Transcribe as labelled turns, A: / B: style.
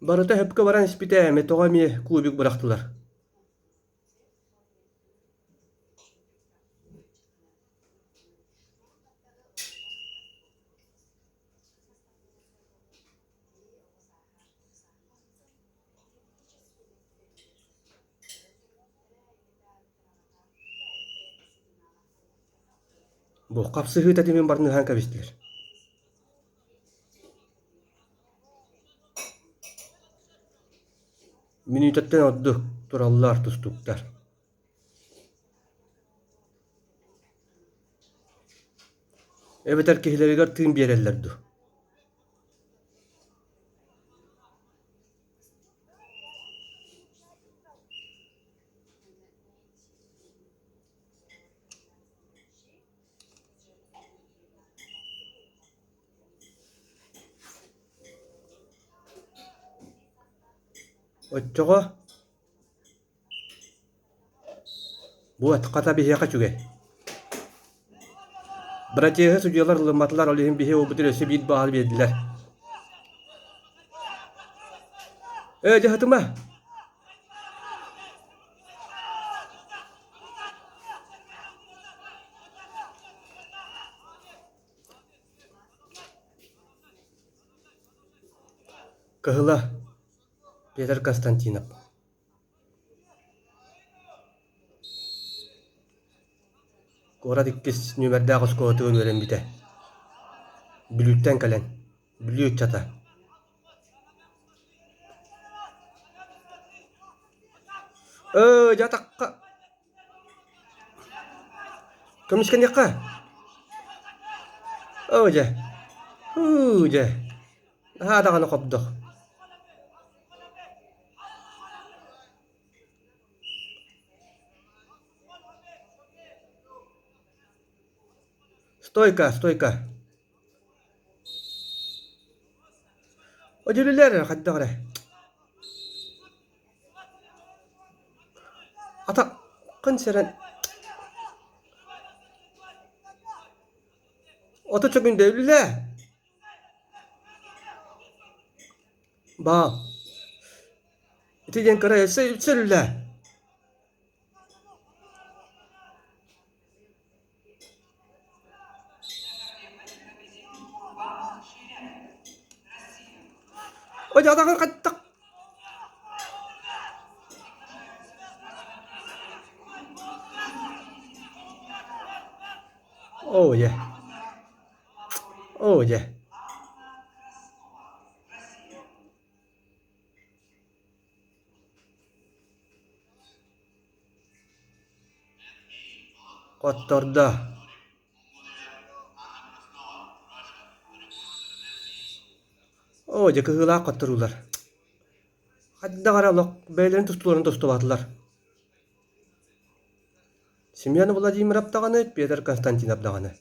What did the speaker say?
A: Барыта сөпкө баран испитэ эмэ тоҕо эмиэ кубик бырахтылар Бу хапсыһыы тэтимин барыныһан кэбистилэр. Мүнүүтэттэн ордук тураллар тустууктар. Эбэтэр киһилэригэр тыын биэрэллэр дуу Оччоҕо Буот, хата биһиэхэ үчүгэй. Братеһы судьуйалар ылымматылар, ол иһин биһи уолбутун өссө биир баалы биэрдилэр. Ээ, дьаһатыма! Кыһыла Петр Константинов Куорат иккис нүөмэрдээх оскуолатыгар үөрэммитэ. Бүлүүттэн кэлэн, Бүлүү ыччата. Ээ, дьэ атахха Көмүскэниэххэ. Оо дьэ. Һуу дьэ. Наһаа даҕаны хобдох. Стойка, стойка. Одьүлүлэр хайдах эрэ. Атаххын сэрэн Ото чөкүндэ үлэ Баал Ити диэн кыра өссө үксэ үлэ Ой, атаҕын хаттах Оо дьэ. Оо дьэ. Хоттордо. Оо, дьэ кыһыылаах хотторуулар. Хайдах эрэ олох бэйэлэрин тустууларын тустубатылар. Семен Владимиров даҕаны, Петр Константинов даҕаны.